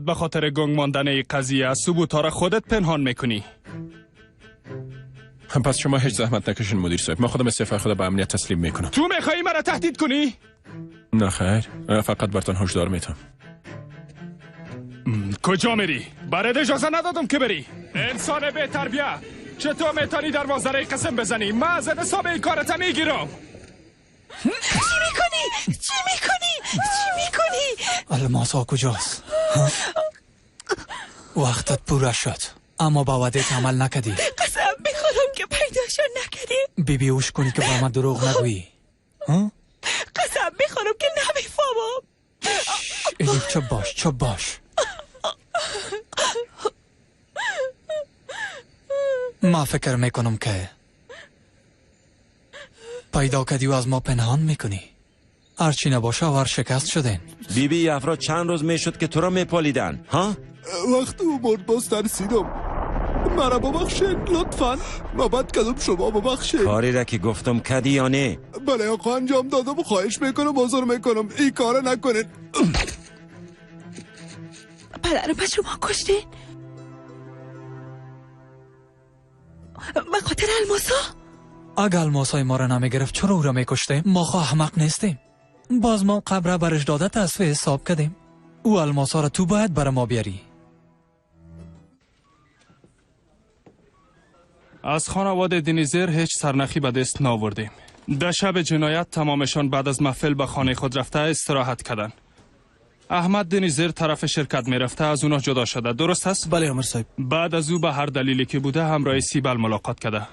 به خاطر گنگ ماندن این قضیه ثبوت‌ها را خودت پنهان میکنی. پس شما هیچ زحمت نکشین مدیر صاحب، ما خودم استعفای خود به امنیت تسلیم میکنم. تو میخوایی مرا تهدید کنی؟ نه خیر، فقط برتان هشدار میتم. کجا میری؟ برات اجازه ندادم که بری. انسان بی تربیه، چطور میتونی دروازه را قسم بزنی؟ من از حساب این کارت میگیرم. چی میکنی؟ چی میکنی؟ چی میکنی؟ الماسا کجاست؟ وقتت پورا شد، اما با وعده‌ت عمل نکردی. قسم میخورم که پیداشون نکردی. بی بیوش کنی که با من دروغ نگویی. قسم میخورم که نمیفهمم. الیف چپ باش، چپ باش. ما فکر میکنم که پیدا کردی و از ما پنهان میکنی. هرچی نباشه ور شکست شدین. بی بی افراد چند روز میشد که تو را میپالیدن ها؟ وقت او مرد باز ترسیدم. مرا ببخشید لطفا، ما بد کردم، شما ببخشید. کاری را که گفتم کدی یا نه؟ بله آقا انجام دادم، خواهش میکنم، عذر میکنم، این کار نکنید. پدرم شما کشتین به خاطر الماسا؟ اگه الماسای ما را نمیگرفت چرا او را میکشتیم؟ ما خو احمق نیستیم. باز ما قبره برش داده تصفیه حساب کردیم. او الماسا را تو باید برا ما بیاری. از خانواده دنیزر هیچ سرنخی به دست نآوردیم. در شب جنایت تمامشان بعد از محفل به خانه خود رفته استراحت کردند. احمد دنیزر طرف شرکت میرفته، از اونا جدا شده، درست است؟ بله آمر صاحب. بعد از او به هر دلیلی که بوده همراه سیبل ملاقات کرده.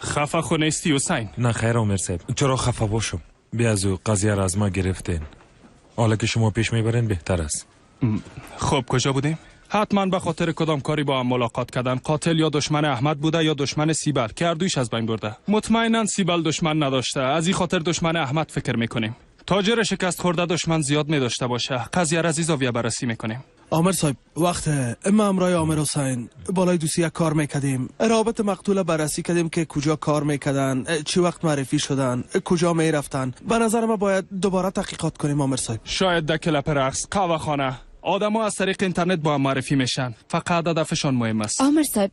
خفه خو نیستی حسین؟ نه خیر آمر صاحب، چرا خفه باشم؟ بیا از او قضیه را از ما گرفتین، حالا که شما پیش میبرین بهتر است. خب کجا بودیم؟ حتما به خاطر کدام کاری با هم ملاقات کردن. قاتل یا دشمن احمد بوده یا دشمن سیبل که هر دویش از بین برده. مطمئنا سیبل دشمن نداشته، از این خاطر دشمن احمد فکر میکنیم. تاجر شکست خورده دشمن زیاد می داشته باشه. قضیه را از این زاویه بررسی میکنیم. آمر صاحب وقت ما همراه آمر حسین بالای دوسیه کار میکردیم. رابط مقتول بررسی کردیم که کجا کار میکردن، چی وقت معرفی شدن، کجا میرفتن. به نظر ما باید دوباره تحقیقات کنیم آمر صاحب. شاید در کلپ رقص، قهوه خانه، آدم‌ها از طریق اینترنت با هم معرفی میشن. فقط هدفشان مهم است. آمر صاحب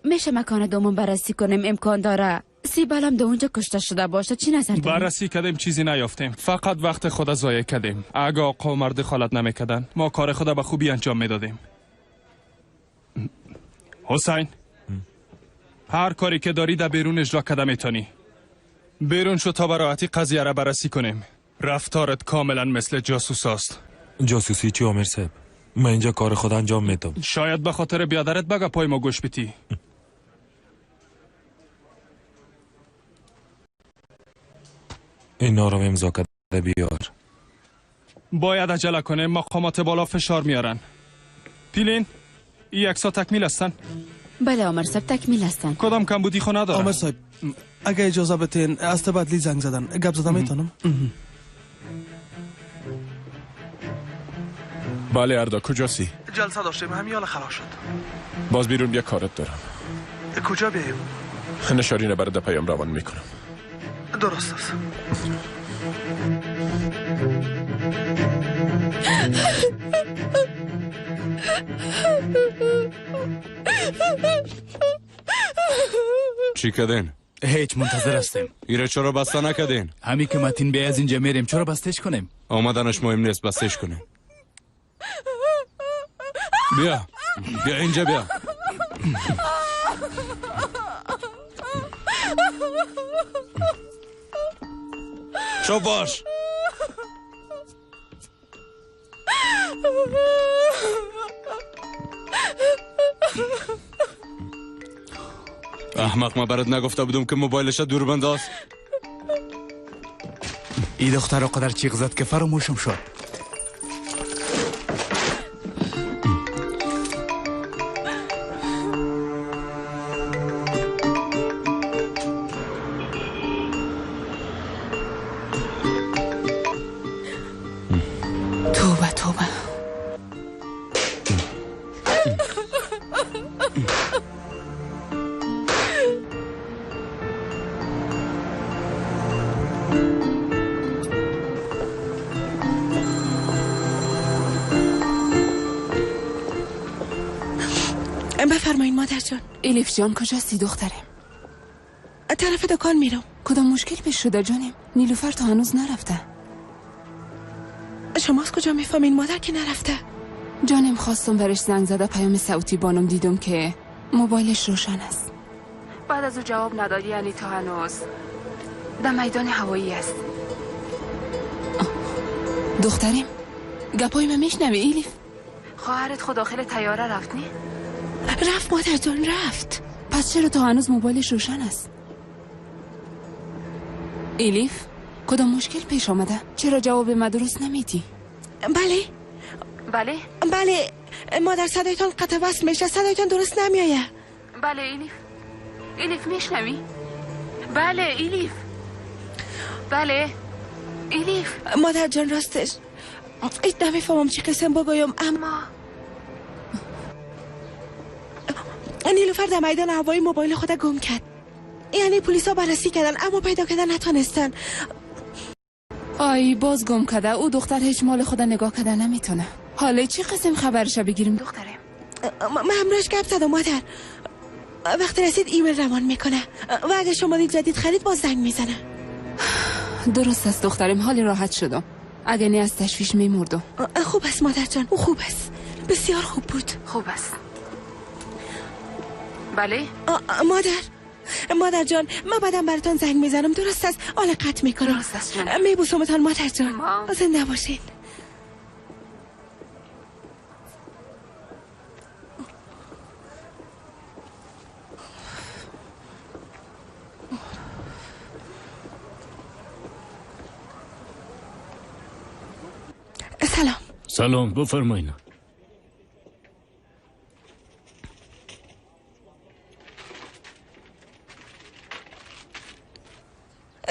میشه مکان دوم بررسی کنیم؟ امکان داره سیبل هم در اونجا کشته شده باشه. چی نظر داری؟ بررسی کردیم چیزی نیافتیم. فقط وقت خود ضایع کردیم. اگه آقا و مرد دخالت نمیکردن ما کار خود به خوبی انجام میدادیم. حسین هر کاری که داری در بیرون اجرا کرده میتونی. بیرون شو تا براحتی قضیه را بررسی کنیم. رفتارت کاملا مثل جاسوس است. جاسوسی چی آمر صاحب؟ من اینجا کار خود انجام میدم. شاید به خاطر بیادرت بگه پای ما گوش بیتی. اینا رو امضا کرده بیار. باید عجله کنه، مقامات بالا فشار میارن. پیلین این عکس‌ها تکمیل هستن؟ بله آمر صاحب تکمیل هستن. کدام کمبودی خو نداره؟ آمر صاحب اگه اجازه بتین از تبدلی زنگ زدن گپ زدم میتونم؟ بله اردا کجاسی؟ جلسه داشتیم همین حالا خلاص شد. باز بیرون بیا کارت دارم. کجا بیایم؟ نشارینه برات پیام روان میکنم. درست است. چی کردین؟ هیچ، منتظر هستیم. ایره چرا بسته نکردین؟ همین که متین بی از اینجا میریم چرا بستش کنیم؟ آمدنش مهم نیست، بستش کنیم. بیا بیا اینجا بیا. چوب باش. احمق، ما برات نگفته بودم که موبایلش دور بنداز؟ ای دختر قدر چیغ زد که فراموشم شد. بفرمایین مادر جان. الیف جان کجاستی دخترم؟ طرف دکان میرم. کدام مشکل پیش شده جانم؟ نیلوفر تا هنوز نرفته. شما از کجا میفهمین مادر که نرفته؟ جانم خواستم برش زنگ زده پیام صوتی بانم، دیدم که موبایلش روشن است. بعد از او جواب نداد، یعنی تا هنوز در میدان هوایی است. دختریم گپای من میشنوی ایلیف؟ خواهرت خود داخل طیاره رفت نی؟ رفت مادر جان رفت. پس چرا تا هنوز موبایلش روشن است؟ ایلیف کدام مشکل پیش آمده؟ چرا جواب ما درست نمیدی؟ بله بله بله مادر، صدایتان قطع وصل میشه، صدایتان درست نمیآید. بله ایلیف، ایلیف میشنوی؟ بله ایلیف، بله ایلیف. مادر جان راستش هیچ نمیفهمم چی قسم بگویم، اما نیلوفر در میدان هوایی موبایل خود گم کرد. یعنی پلیسا بررسی کردن اما پیدا کردن نتانستن. آی باز گم کرده. او دختر هیچ مال خود نگاه کرده نمیتونه. حالا چی قسم خبرش بگیریم دخترم؟ من همراهش گپ زدم مادر. وقتی رسید ایمیل روان میکنه و اگه شما دید جدید خرید باز زنگ میزنه. درست است دخترم، حالی راحت شدم. اگه نه از تشویش میمردم. خوب است مادر جان، او خوب است، بسیار خوب بود. خوب است. بله مادر، مادر جان من بعدم براتون زنگ میزنم. درست است؟ حالا قطع میکنم. درست است جانم. میبوسمتان مادر جان. زنده باشین. سلام. سلام، بفرمایید.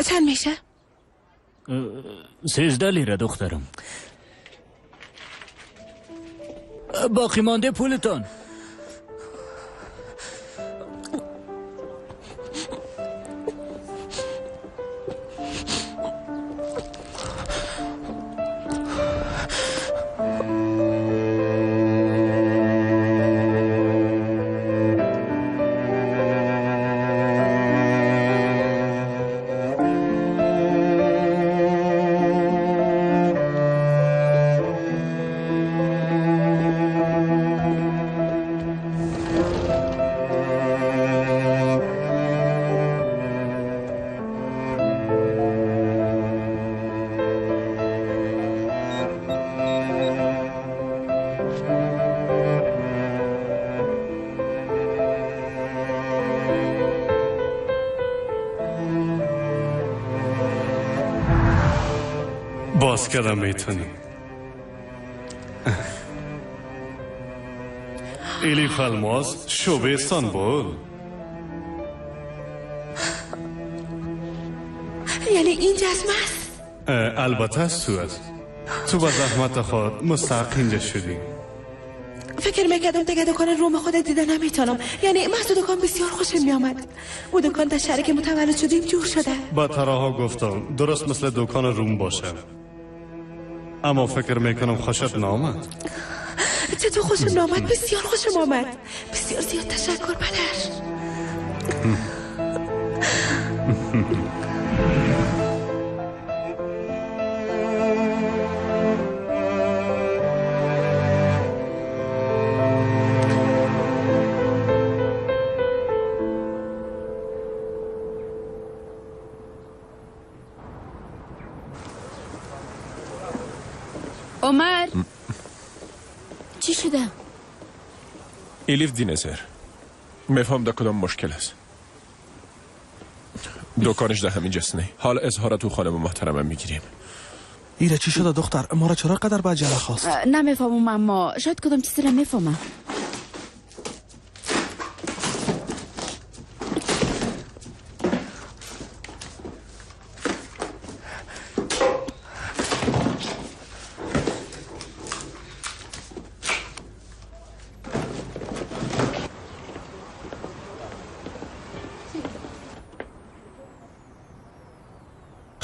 چند میشه؟ 13 لیره دخترم. باقی مانده پولتان. باز کردم میتونی. الیف الماس شعبه استانبول. یعنی این جزم است؟ البته از تو است. تو با زحمت خود مستحق اینجا شدی. فکر میکردم دیگه دکان روم خود دیده نمیتونم. یعنی من تو دکان بسیار خوشم میآمد. او دکان در شهری که متولد شدیم جور شده. با تراها گفتم درست مثل دکان روم باشه، اما فکر میکنم خوشت نامد. چطور خوشم نامد؟ بسیار خوشم آمد. بسیار زیاد تشکر پدر. عمر چی شده؟ الیف دینزر میفهم در کدام مشکل است. دکانش در همینجاست نه؟ حال اظهارات او خانم محترمه میگیریم. ایره چی شده دختر؟ ما را چرا قدر به عجله خواست؟ نمیفهمم اما شاید کدام چیزی را میفهمم.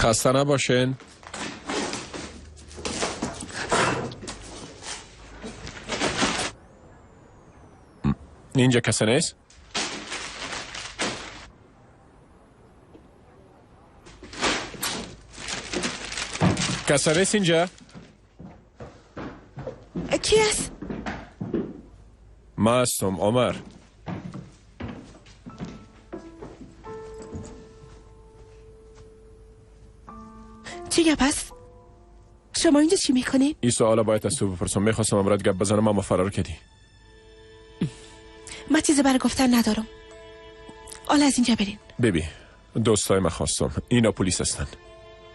خسته نباشین. اینجا کسی نیست؟ کسی نیست اینجا؟ کی است؟ ما هستم عمر. چی گپ است؟ شما اینجا چی میکنین؟ این سوال باید از تو بپرسم. میخواستم امرات گپ بزنم اما فرار کردی. من چیزی برای گفتن ندارم. حالا از اینجا برین. ببین دوستای من خواستم، اینا پلیس هستن.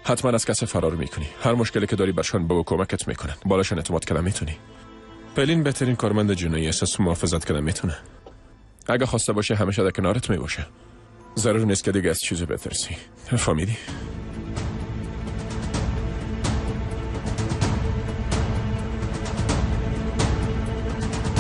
حتما از کسی فرار میکنی. هر مشکلی که داری برشان بگو، کمکت میکنن. بالاشان اعتماد کردن میتونی. پلین بهترین کارمند جنایی است، محافظت کردن میتونه. اگه خواسته باشه همیشه در کنارت میباشه. ضرور نیست که دیگه از چیزی بترسی. فهمیدی؟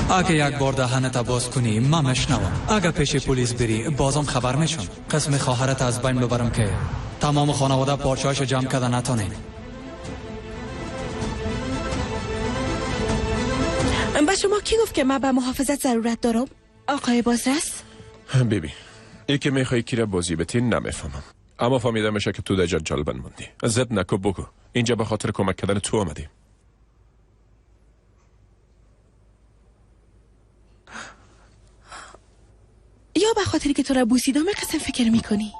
اگه یک بار دهنت باز کنی من مشنوم. اگه پیش پلیس بری بازم خبر میشم. قسم خواهرت از بین ببرم که تمام خانواده پارچه‌هاش جمع کردن نتونین. به شما کی گفت که من به محافظت ضرورت دارم؟ آقای بازرس؟ بیبی ای که میخوای کی را بازی بتی نمیفهمم، اما فهمیده میشه که تو در جنجال بند موندی. زد نکو بگو اینجا به خاطر کمک کردن تو آمدیم. یا به خاطری که تو را بوسیدم قسم فکر میکنی؟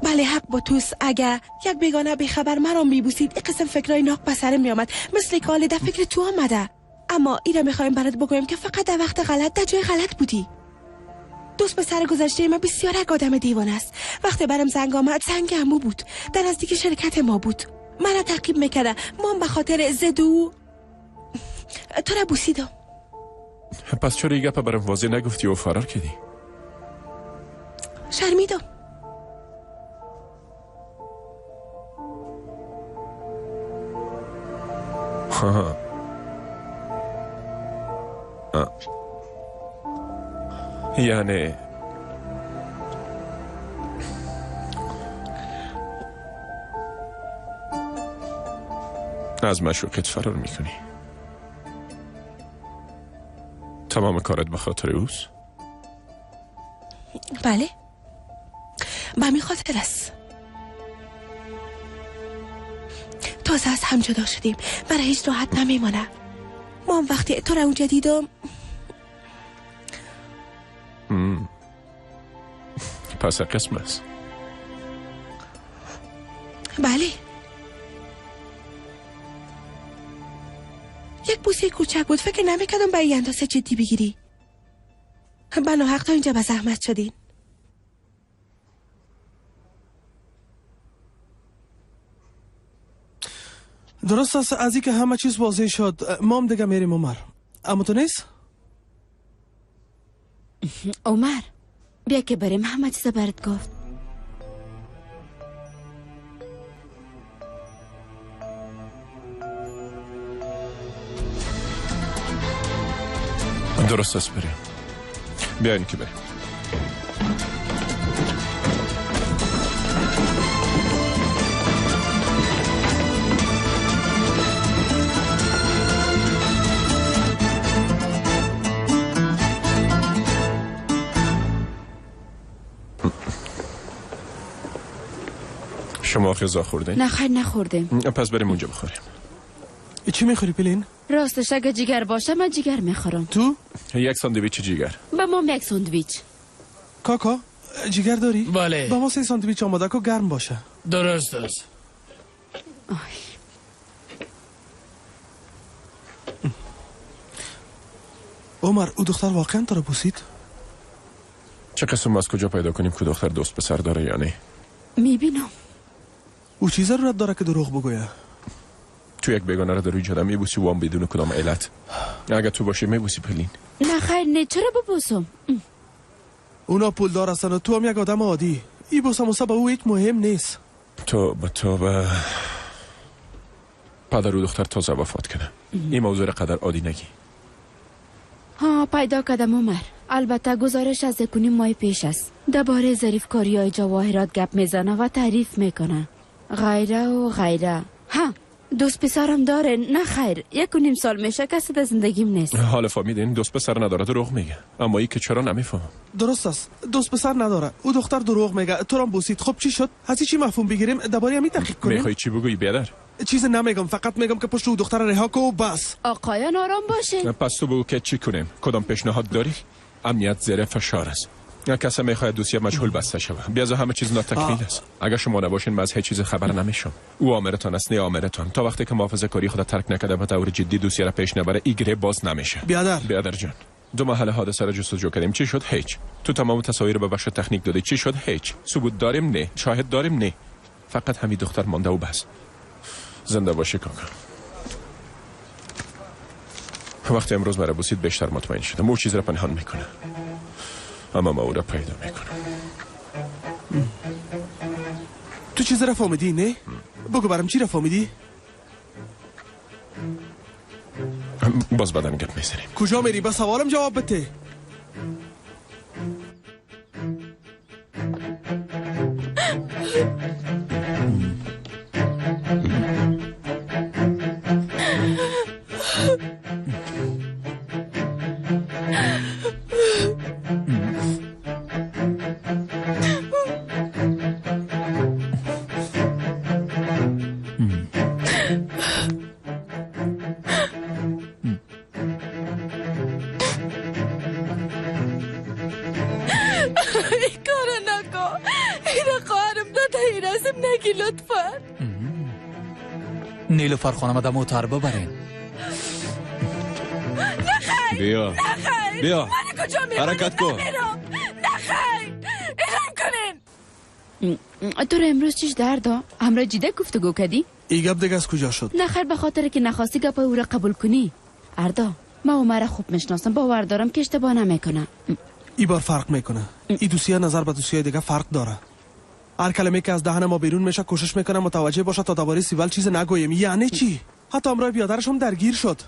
بله حق با توست. اگر یک بیگانه بیخبر مرا میبوسید این قسم فکرای ناق به سرم میآمد، مثل که حال در فکر تو آمده. اما این را میخوایم برات بگویم که فقط در وقت غلط در جای غلط بودی. دوست پسر گذشته من بسیار یک آدم دیوانه است. وقتی برم زنگ آمد زنگ عمو بود، در نزدیک شرکت ما بود. مرا تعقیب میکرده. ما به خاطر زدو تو را بوسیدم. پس چرا این گپ برام واضح نگفتی و فرار کردی؟ شرمیدم. یعنی از مشوقت فرار میکنی؟ تمام کارت به خاطر اوست؟ بله به همین خاطر است. تازه از هم جدا شدیم، برای هیچ راحت نمیمانه. ما هم وقتی تو را اونجا دیدم. پس قسم است. بله یک بوسه کوچک بود، فکر نمیکردم به این اندازه جدی بگیری. بنا حق تا اینجا به زحمت شدین. درست است. از اینکه همه چیز واضح شد ما هم دیگه میریم عمر. اما تو نیست؟ عمر بیا که بریم، همه چیز برات گفت. درست است بریم. بیاین که بریم. شما غذا خوردین؟ نه خیر نخوردیم. پس بریم اونجا بخوریم. چی میخوری پلین؟ راستش اگه جیگر باشه من جیگر میخورم. تو؟ یک ساندویچ جیگر. به ما یک ساندویچ. کاکا جیگر داری؟ بله. با ما 3 ساندویچ آماده کو گرم باشه. درست است. عمر او دختر واقعا تو را بوسید؟ چه قسم از کجا پیدا کنیم که دختر دوست پسر داره یا نه؟ میبینم. او چی ضرورت داره که دروغ بگویه؟ تو یک بیگانه را در روی جاده میبوسی و هم بدون کدام علت. اگه تو باشی میبوسی پلین؟ نه خیر نه، چرا ببوسم؟ اونا پولدار هستن و تو هم یک آدم عادی. ای بوسه به او هیچ مهم نیست. توبه توبه. پدر و دختر تازه وفات کنه. این موضوع را قدر عادی نگی. ها پیدا کردم عمر. البته گزارش از 1.5 ماه پیش است. درباره ظریفکاری های جواهرات گپ میزنه و تعریف میکنه. غیره و غیره. ها دوست پسرم داره. نه خیر، 1.5 سال میشه کسی در زندگیم نیست. حالا فهمیدین دوست پسر نداره دروغ میگه. اما ای که چرا نمیفهمم. درست است، دوست پسر نداره، او دختر دروغ میگه. تو را بوسید. خب چی شد؟ از چی مفهوم بگیریم؟ درباره همین تحقیق کنیم. میخوای چی بگویی بیادر؟ چیز نمیگم، فقط میگم که پشت او دختر رها کو و بس. آقایان آرام باشین. پس تو بگو که چی کنیم؟ کدام پیشنهاد داری؟ امنیت زیر فشار است. کسی میخواهد دوسیه مجهول بسته شود. بیازا همه چیز ناتکمیل است. اگر شما نباشین من از هیچ چیز خبر نمیشم. او آمرتان است نه آمرتان. تا وقتی که محافظه کاری خود ترک نکرده به طور جدی دوسیه را پیش نبره ای گره باز نمیشه. بیادر جان، 2 محل حادثه را جستجو کردیم. چی شد؟ هیچ. تو تمام تصاویر به بخش تکنیک دادی. چی شد؟ هیچ. ثبوت داریم؟ نه. شاهد داریم؟ نه. فقط همین دختر مانده و بس. زنده باشی کاکا. وقتی امروز مرا بوسید بیشتر مطمئن شدم او چیز را پنهان میکنه، اما ما او را پیدا میکنم. تو چیز را فهمیدی؟ نه؟ بگو برام چی را فهمیدی؟ باز بدن گپ میزنیم. کجا میری؟ به سوالم جواب بده. نیلوفر خانم دم اتر ببرین. نخیر. بیا نخیر. بیا. من کجا میرم؟ حرکت کن. نخیر. اعلام کنین. تو رو امروز چیش درد؟ همراه جیده گفتگو کردی؟ ای گپ دیگه از کجا شد؟ نخیر، به خاطر که نخواستی گپای او را قبول کنی. اردا، ما او مرا خوب میشناسم، باور دارم که اشتباه نمیکنه. ای بار فرق میکنه. ای دوسیه نظر به دوسیه دیگه فرق داره. هر کلمه که از دهن ما بیرون میشه کوشش میکنم متوجه باشه تا درباره سیبل چیز نگویم. یعنی چی؟ حتی همراه بیادرش هم درگیر شد.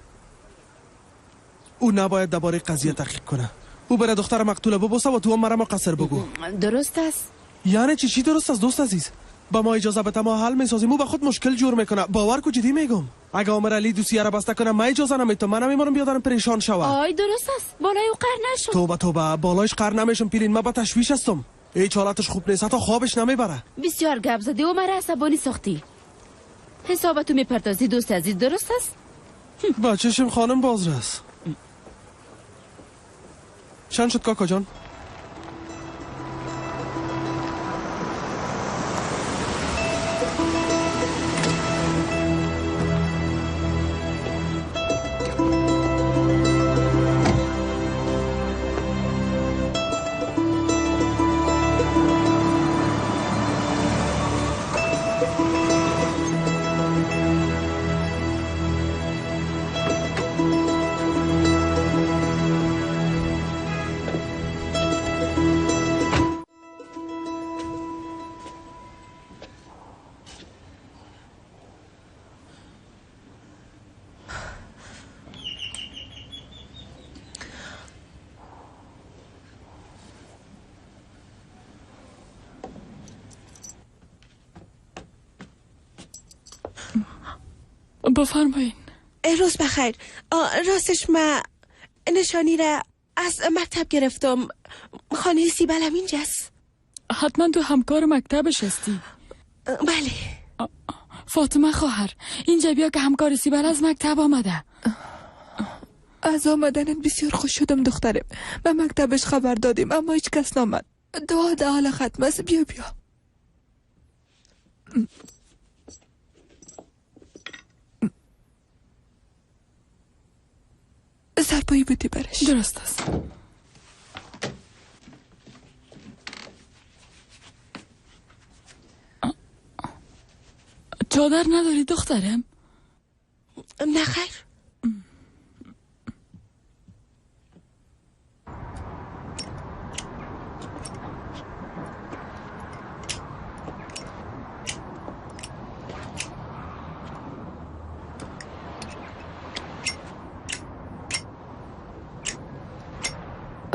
او نباید درباره قضیه تحقیق کنه. او بره دختر مقتوله ببوسه و تو هم مرا مقصر بگو. درست است. یعنی چی؟ چی درست است دوست عزیز؟ با ما اجازه بده ما حل میسازیم. او به خود مشکل جور میکنه. باور کو جدی میگم. اگه عمر علی دوسیه را بسته کنه من اجازه نمیتم. من نمیمونم بیادرم پریشان شوه. آی درست است. بالای او قهر نشو. توبه توبه، بالایش قهر نمیشم پیرین. من با تشویش هستم. هیچ حالتش خوب نیست، حتی خوابش نمیبره. بسیار گپ زدی و مرا عصبانی ساختی. حسابتو میپردازی دوست عزیز، درست است؟ با چشم خانم بازرس. چند شد کاکا جان؟ بفرمایین. روز بخیر. راستش من نشانی را از مکتب گرفتم. خانه سیبل هم اینجاست. حتما تو همکار مکتبش هستی؟ بله. فاطمه خواهر اینجا بیا که همکار سیبل از مکتب آمده. از آمدنت بسیار خوش شدم دخترم. به مکتبش خبر دادیم اما هیچ کس نامد. دعا در حال ختم است. بیا بیا. سرپایی بودی برش. درست است. چادر نداری دخترم؟ نه خیر.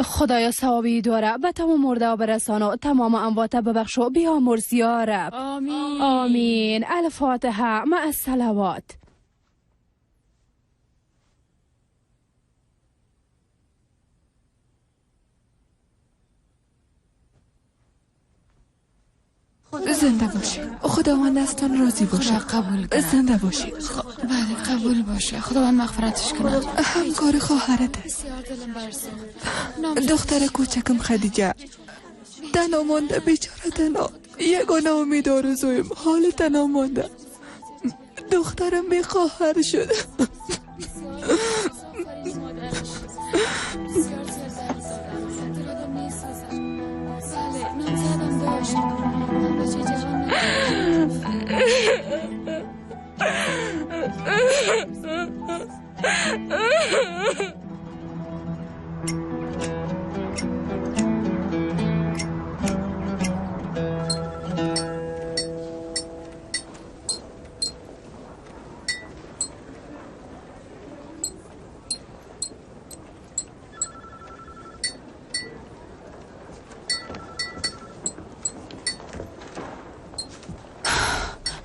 خدایا ثوابی دوره به تمام مرده برسان و تمام اموات ببخش و بیامرز یا رب. آمین آمین. الفاتحه مع الصلوات. زنده باشید. خداوند از تان راضی باشه. قبول کنه. زنده باشید. بله قبول باشه. خداوند مغفرتش کنه. همکار خواهرت است. دختر کوچکم خدیجه تنها مانده، بیچاره تنها. یگانه امید آرزویم حال تنها مانده. دخترم بی خواهر شده.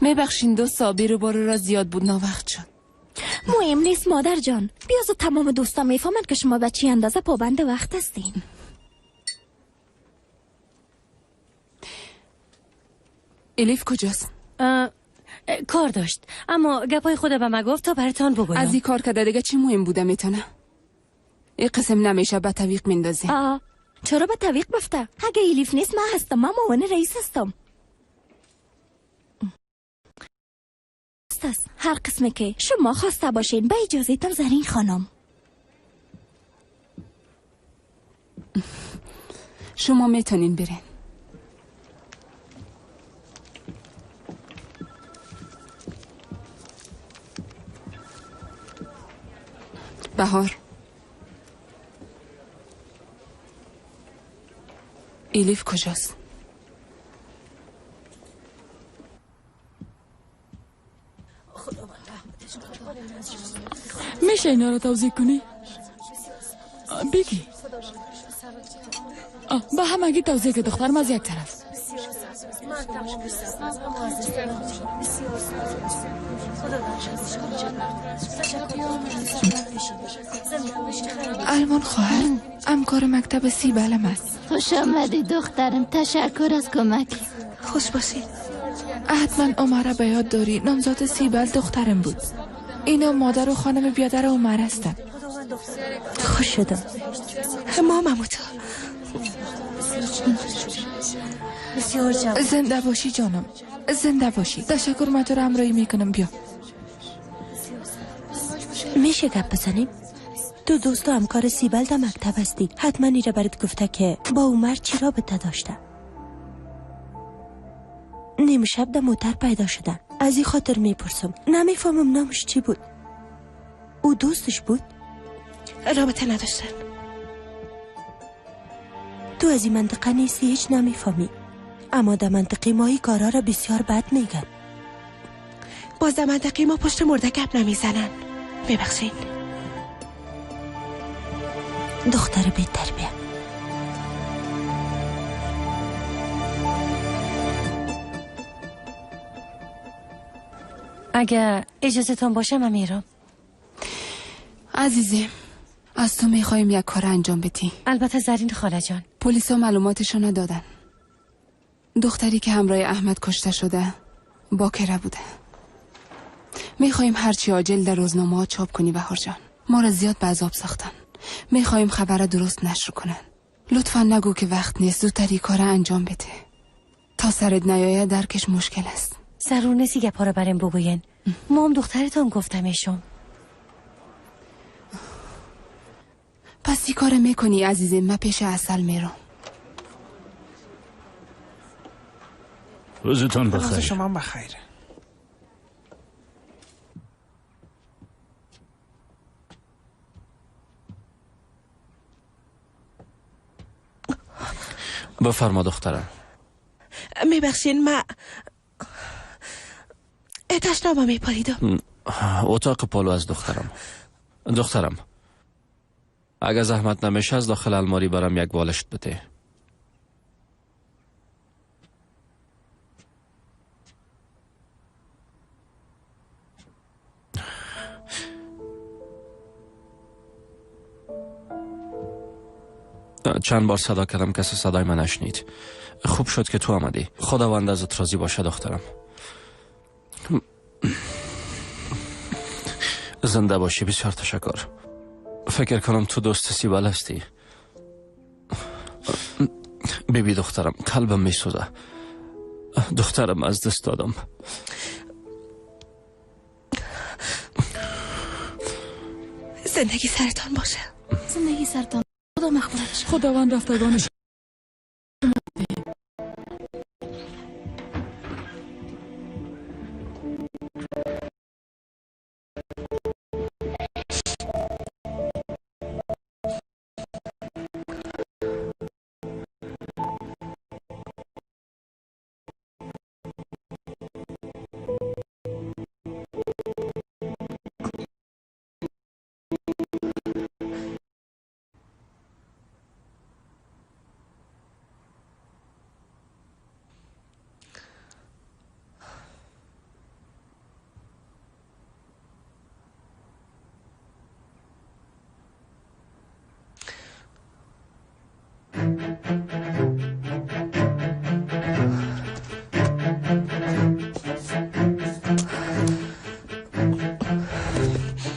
میبخشین دوستا، بیرو بارو را زیاد بود، ناوقت شد. مهم نیست مادر جان، بیاز تمام دوستا میفهمند که شما به چی اندازه پابند وقت هستین. الیف کجاست؟ کار داشت، اما گپای خود به ما گفت تا براتان بگویم. از این کار کده دیگه چی مهم بوده میتونه؟ این قسم نمیشه، به تعویق میندازیم. چرا به تعویق بفته؟ اگه الیف نیست من هستم، من معاون رئیس هستم. است. هر قسمه که شما خواسته باشین، به اجازه تان زرین خانم. شما میتونین برین. بهار، الیف کجاست؟ میشه اینا رو توضیح کنی؟ بگی با همگی توضیح که دخترم از یک طرف. المان خواهر همکار مکتب سیبلم است. خوش آمدی دخترم، تشکر از کمک. خوش باشید. حتما عمر به یاد داری، نامزاد سیبل دخترم بود. اینا مادر و خانم بیادر عمر هستن. خوش شدم. مامم تو زنده باشی جانم، زنده باشی. تشکر، من تو رو همراهی میکنم. بیا میشه گپ بزنیم؟ تو دوست و همکار سیبل در مکتب هستی، حتما ایره برات گفته که با عمر چی رابطه داشته. نیم شب در موتر پیدا شدن، از این خاطر میپرسم. نمیفهمم نامش چی بود. او دوستش بود؟ رابطه نداشتن. تو از این منطقه نیستی، هیچ نمیفهمی، اما در منطقه ما این کارا را بسیار بد میگن. باز در منطقه ما پشت مرده گپ نمیزنن. ببخشین. دختر بی تربیه. اگه اجازه تان باشه من میرم. عزیزم از تو میخوایم یک کار انجام بدی. البته زرین خاله جان. پلیسا معلوماتشان دادن. دختری که همراه احمد کشته شده باکره بوده. میخوایم هرچی عاجل در روزنامه ها چاپ کنی بهار جان. ما را زیاد به عذاب ساختن. میخوایم خبر درست نشر کنن. لطفا نگو که وقت نیست، زودتر کار انجام بده. تا سرت نیاید درکش مشکل است. ضرور نیست گپا رو بریم بگوین. ما هم دخترتان گفتمشون. پس این کار میکنی عزیزم؟ من پیش عسل میرم. روزتان بخیر. روز شما بخیر. بفرما دخترم. میبخشین من تشنابم میپالیدم. اتاق پالو از دخترم. دخترم اگه زحمت نمیشه از داخل الماری برام یک بالشت بده. چند بار صدا کردم کسی صدای من نشنید. خوب شد که تو آمدی. خداوند ازت راضی باشه دخترم. زنده باشی. بسیار تشکر. فکر کنم تو دوست سیبل هستی. بیبی دخترم قلبم میسوزه. دخترم از دست دادم. زندگی سرتان باشه. زندگی سرتان. خدا مغفرتش. خداوند رفتگانش.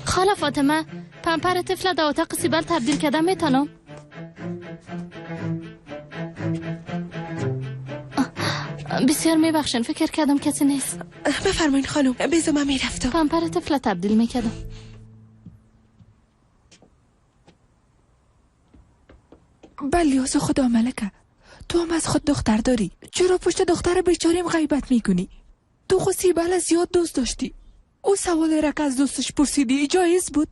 خاله فاطمه، پمپر طفل در اتاق سیبل تبدیل کردم میتونم؟ بسیار میبخشن، فکر کردم کسی نیست. بفرمایین خانم، بذار من میرفتم. پمپر طفل تبدیل میکردم. بلیاز خدا ملکه، تو هم از خود دختر داری، چرا پشت دختر بیچاریم غیبت میکنی؟ تو خود سیبل زیاد دوست داشتی. او سوال را که از دوستش پرسیدی جایز بود؟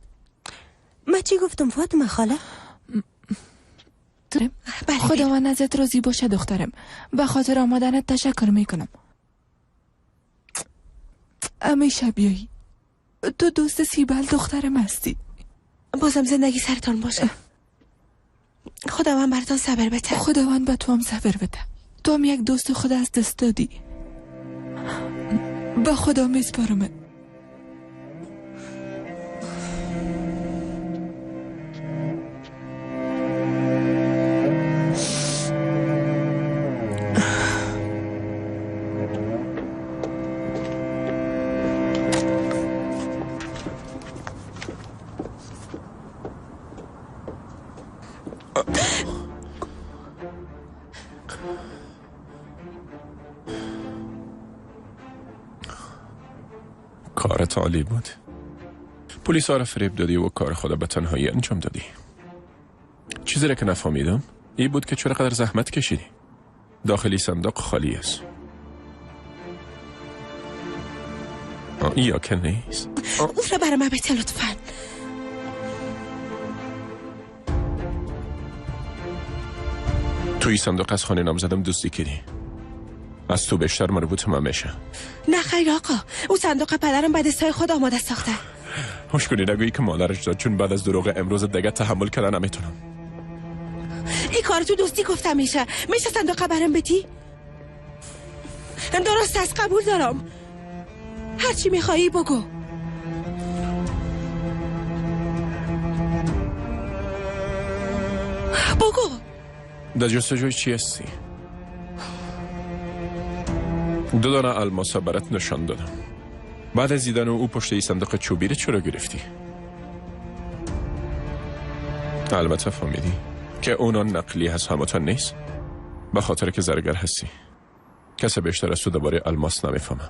من چی گفتم فاطمه خاله؟ خداوند ازت راضی باشه دخترم. به خاطر آمدنت تشکر میکنم. همیشه بیایی. تو دوست سیبل دخترم هستی. بازم زندگی سرتان باشه. خداوند براتان صبر بده. خداوند به تو هم صبر بده. تو هم یک دوست خود از دست دادی. به خدا میسپارمت. کارت عالی بود. پلیس را فریب دادی و کار خود به تنهایی انجام دادی. چیزی را که نفهمیدم این بود که چرا قدر زحمت کشیدی. داخلی صندوق خالی است. یا که نیست. اون را برای من بده لطفاً. توی صندوق از خانه نامزدم دزدی کردی. از تو بیشتر مربوط من میشه. نه خیر آقا، او صندوق پدرم به دستای خود آماده ساخته. خوش کنی نگویی که مادرش داد، چون بعد از دروغ امروز دیگه تحمل کردن نمیتونم. این کار تو دوستی گفتم میشه. میشه صندوق برام بدی؟ درست است، قبول دارم. هرچی میخوایی بگو. بگو. در جستجوی چی هستی؟ دو دانه الماس برات نشان دادم. بعد از دیدن او پشت ای صندوق چوبی رو چرا گرفتی؟ البته فهمیدی که اونا نقلی هست همتان نیست؟ به خاطر که زرگر هستی. کسی بیشتر از تو درباره الماس نمیفهمه.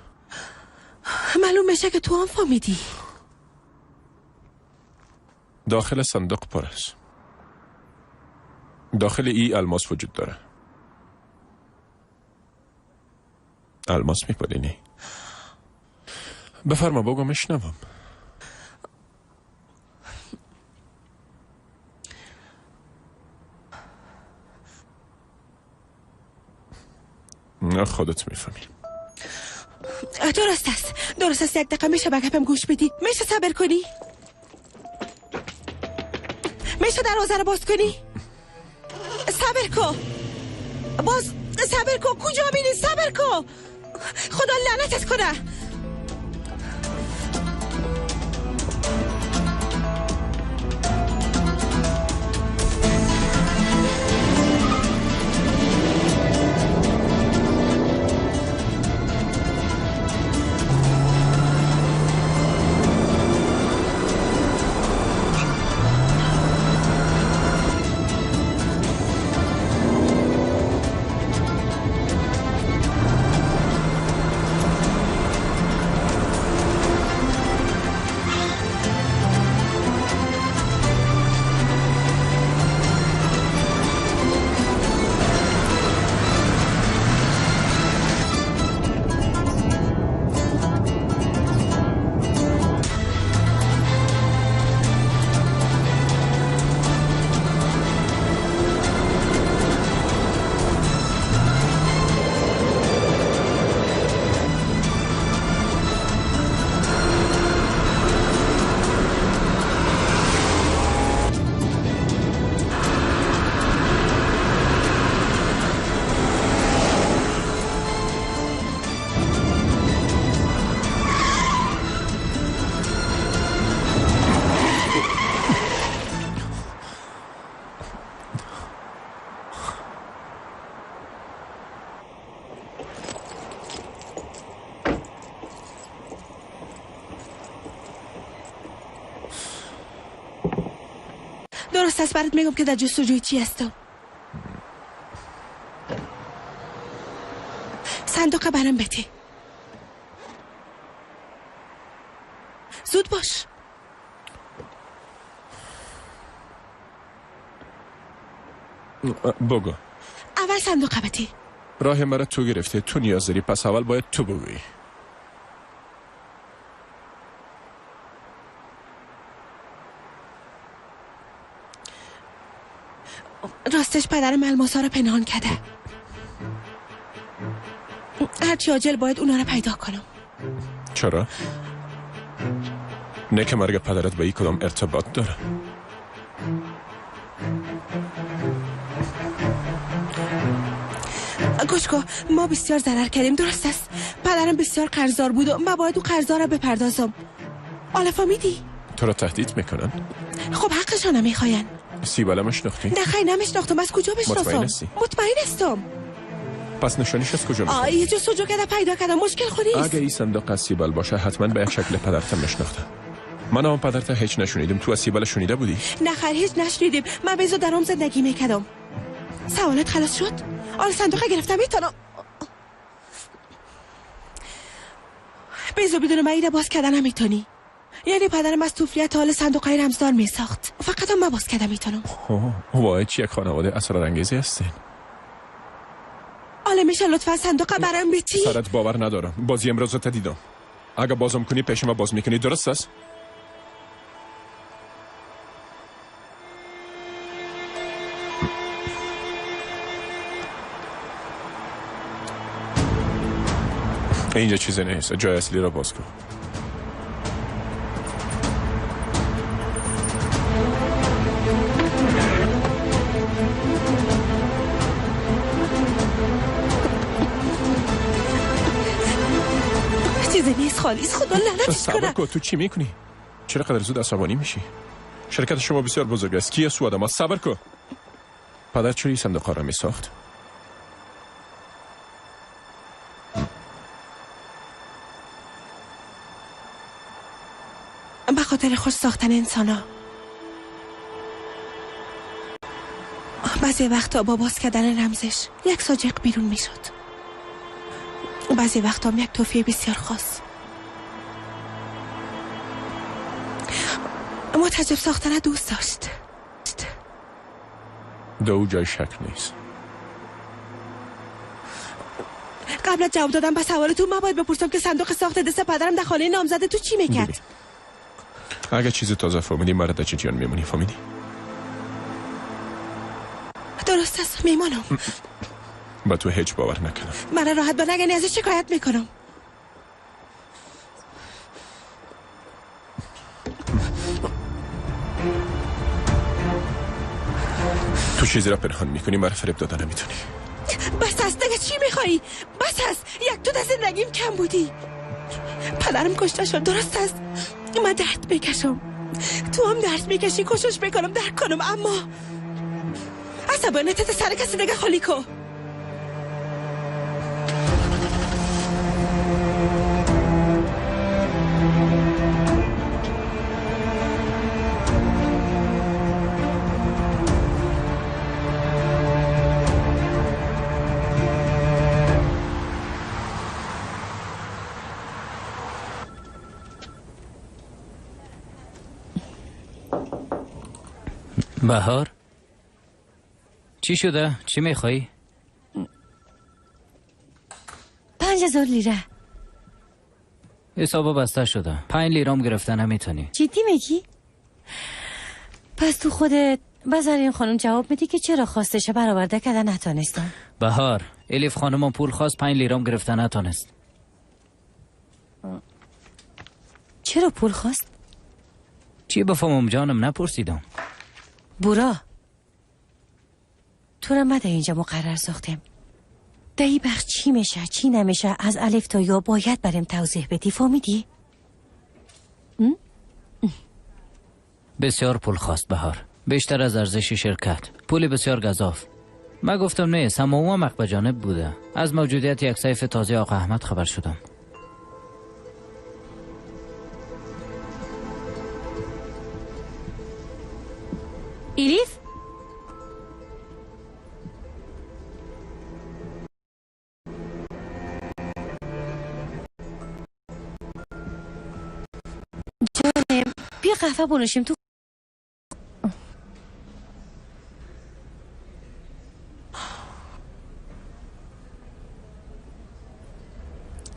معلوم میشه که تو هم فهمیدی. داخل صندوق پر است. داخل ای الماس وجود داره. الماس میپالینی؟ بفرما بگو میشنوم. نه خودت میفهمی. درست است، درست است. یک دقیقه میشه به گپم گوش بدی؟ میشه صبر کنی؟ میشه دروازه رو باز کنی؟ صبر کن. باز صبر کن. کجا میری؟ صبر کن. خدا لعنتت کنه. درست است، برات میگم که در جستجوی چی هستم. صندوق برام بده. زود باش. بگو. اول صندوق بده. راه مرا تو گرفته، تو نیاز داری، پس اول باید تو بگویی. راستش پدرم الماسا رو پنهان کرده. هرچی عاجل باید اونا رو پیدا کنم. چرا؟ نه که مرگ پدرت به این کدام ارتباط داره. گوش کن، ما بسیار ضرر کردیم، درست است. پدرم بسیار قرضدار بود و من باید او قرضدار را بپردازم. حالا فهمیدی؟ تو را تهدید میکنن؟ خب حقشان نمیخواین. سیبل مشناختی؟ نه خیر نمیشناختم. از کجا بشناسم؟ مطمئن هستی؟ مطمئن هستم. پس نشانیش از کجا میشناختی؟ یه جستجو کردم پیدا کردم. مشکل خود نیست. اگه این صندوق از سیبل باشه حتما به یک شکل پدرت میشناختم. من هم پدرت هیچ نشنیدم. تو از سیبل شنیده بودی؟ نه خیر هیچ نشنیدیم. من به درام زندگی میکردم. سوالات خلاص شد؟ آن صندوق گرفتم میتونم. بیزو بدون من باز کردن نمیتونی. یعنی پدرم از توفلیت حال صندوقای رمزدار می ساخت. فقط هم من باز کردم میتونم. وای چی یک خانواده اسرارانگیزی هستین. حالا میشه لطفا صندوق برام بدی؟ سرت باور ندارم. بازی امروز رو دیدم. اگه بازم کنی پیش ما باز میکنی، درست است؟ اینجا چیزی نیست. جای اصلی را باز کن. چیزی نیست، خالیست. خدا لعنتش کنه. صبر کن، تو چی میکنی؟ چرا قدر زود عصبانی میشی؟ شرکت شما بسیار بزرگ است. کی از آدم؟ صبر کن. پدر چرا این صندوق را میساخت؟ به خاطر خوش ساختن انسان ها. بعضی وقتا با باز کردن رمزش یک ساجق بیرون میشد. بعضی وقتا هم یک توفیه بسیار خاص. متعجب ساختن دوست داشت. دو جای شک نیست. قبل از جواب دادن به سوال تو من باید بپرسم که صندوق ساخت دست پدرم در خانه نامزد تو چی میکرد؟ اگه چیز تازه فهمیدی مرا در جریان میمونی، فهمیدی؟ درست است، میمانم. با تو هیچ باور نکنم. مرا راحت با نگنی ازش شکایت میکنم. تو چیزی را پنهان میکنی، مرا فریب داده نمیتونی. بس است دیگه، چی میخوایی؟ بس است، یک تو در زندگیم کم بودی. پدرم کشته شد، درست است، من درد میکشم، تو هم درد میکشی، کوشش میکنم درک کنم، اما عصبانیتت سر کسی دیگه خالی کن. بهار، چی شده؟ چی میخوایی؟ 5000 لیره. حسابا بسته شده، 5 لیرام گرفته نمیتونی. جدی میگی؟ پس تو خودت بذار این خانم جواب میدی که چرا خواستش برآورده کرده نتونستم. بهار، الیف خانم پول خواست، 5 لیرام گرفته نتونست. چرا پول خواست؟ چی بفهمم جانم، نپرسیدم. بورا، تو را مده اینجا مقرر ساختیم. دهی بخش چی میشه چی نمیشه از الف تا یا باید بریم توضیح بدی، فهمیدی؟ بسیار پول خواست بهار، بیشتر از ارزش شرکت، پول بسیار گزاف. من گفتم نیست، اما او هم جانب بوده. از موجودیت یک سیف تازه آقا احمد خبر شدم. ایلیف؟ جانم بیا قهوه بنوشیم تو.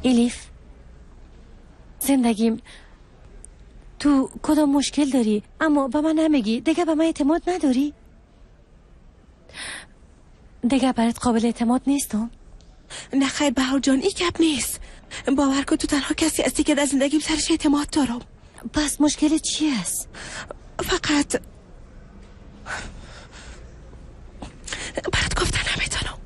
ایلیف زندگیم، تو کدام مشکل داری اما به من نمیگی، دیگه به من اعتماد نداری؟ دیگه برات قابل اعتماد نیستم؟ نه خیر بهار جان، این گپ نیست. باور کن تو تنها کسی هستی که در زندگیم سرش اعتماد دارم. پس مشکل چی است؟ فقط برات گفتن نمیتونم.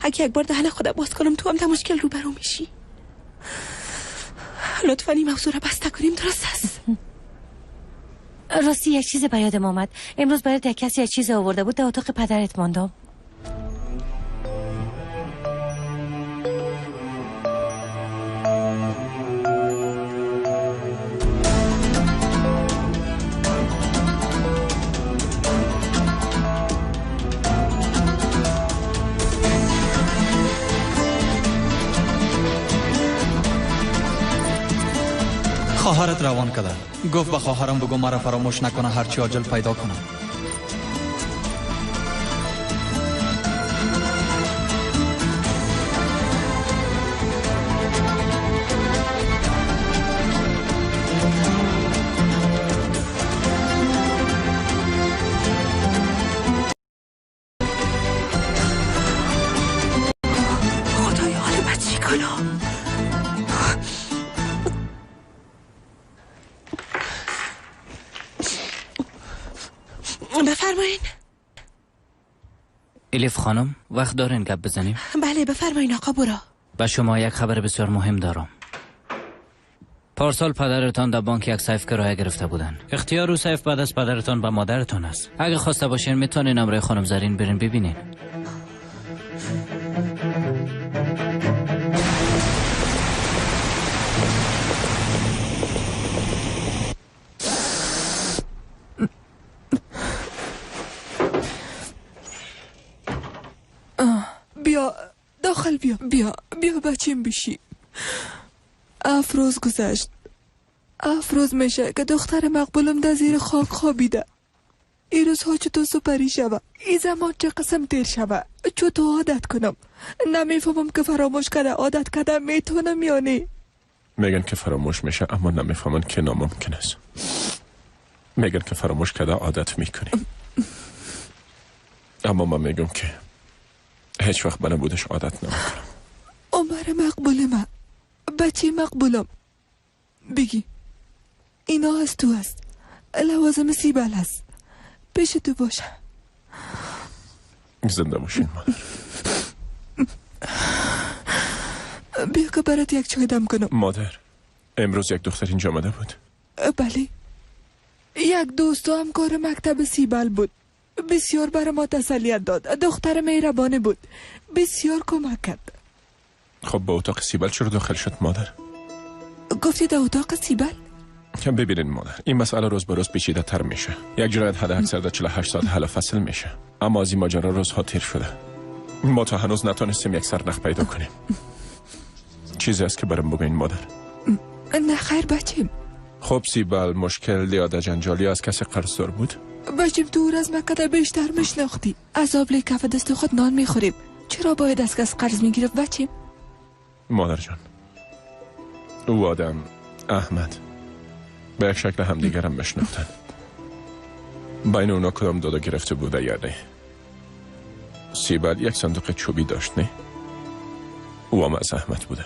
اگه یک بار دهن خدا باز کنم تو هم در مشکل روبرو میشی. لطفا این موضوع را بسته کنیم، درست است؟ راستی یک چیز به یادم آمد. امروز برای یک کسی یک چیز آورده بود، در اتاق پدرت ماندم. خواهرت روان کرده، گفت به خواهرم بگو مرا فراموش نکنه، هرچی عاجل پیدا کنم. خدایا حالا من چی کنم؟ بفرمایین. الیف خانم، وقت دارین گپ بزنیم؟ بله بفرمایین آقا برا. به شما یک خبر بسیار مهم دارم. پارسال پدرتان در بانک یک سیف کرایه گرفته بودن. اختیار او سیف بعد از پدرتان به مادرتان است. اگه خواسته باشین میتونین امرای خانم زرین برین ببینین. بیا داخل، بیا بیا بیا بچیم بشی. 7 روز گذشت، 7 روز میشه که دختر مقبولم در زیر خاک خوابیده. این روزها چطور سپری شوه، این زمان چه قسم تیر شوه، چطور عادت کنم؟ نمیفهمم که فراموش کرده عادت کرده میتونم یا نه. میگن که فراموش میشه اما نمیفهمن که ناممکن است. میگن که فراموش کرده عادت میکنی، اما من میگم که هیچ وقت به نبودش عادت نمیکنم. عمر مقبول من، بچه مقبولم، بگی اینا از تو است، لوازم سیبل است، پیش تو باشه. زنده باشین مادر. بیا که برات یک چای دم کنم. مادر، امروز یک دختر اینجا آمده بود. بله، یک دوست و همکار مکتب سیبل بود. بسیار برای ما تسلیت داد. دختر مهربانه بود، بسیار کمک کرد. خب با اتاق سیبل چرا داخل شد مادر؟ گفتی در اتاق سیبل؟ ببینین مادر، این مسئله روز به روز پیچیده تر میشه. یک جنایت حد اکثر در 48 ساعت حل و فصل میشه، اما از این ماجرا روزها تیر شده. ما تا هنوز نتونستیم یک سرنخ پیدا کنیم. چیزی است که برام بگوین مادر؟ نه خیر بچیم. خب سیبل مشکل یا جنجالی از کسی قرضدار بود؟ بچیم تو از مکه بیشتر میشناختی. از آبله کف دست خود نان میخوریم، چرا باید از کس قرض میگیرفت بچیم؟ مادر جان، او آدم احمد به یک شکل همدیگرم میشناختن. بین اونا کدام دادا گرفته بوده یا نه؟ سیبل یک صندوق چوبی داشت نه؟ او هم از احمد بوده.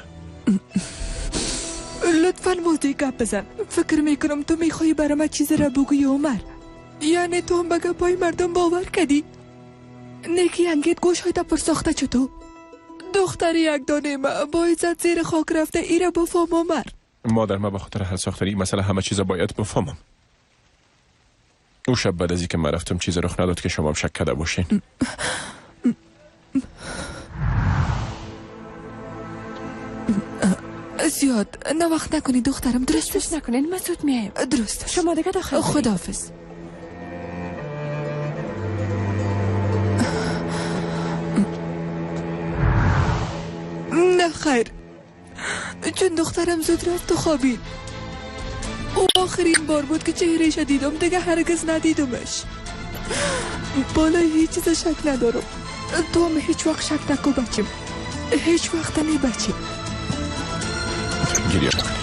لطفاً واضح گپ بزن. فکر میکنم تو میخوایی برای من چیز را بگویی عمر. یعنی تو هم به گپای مردم باور کردی؟ نیکی انگیت گوش های پر ساخته چطور؟ دختر یک دانه ما با عزت زیر خاک رفته، ایره بفهم عمر. مادر، ما به خاطر حل ساختن این مسئله همه چیز باید بفهمم. او شب بعد از اینکه من رفتم چیز رخ نداد که شما هم شک کرده باشین. زیاد نه وقت نکنی دخترم، درست نکنین، من زود میایم. درست، شما دیگه داخل. خداحافظ. نه خیر، چون دخترم زود رفت و خوابید. او آخرین بار بود که چهرهش دیدم، دیگه هرگز ندیدمش. بالای هیچ چیز شک ندارم. تو هم هیچ وقت شک نکن بچیم، هیچ وقت نی بچیم. گریه نکنی.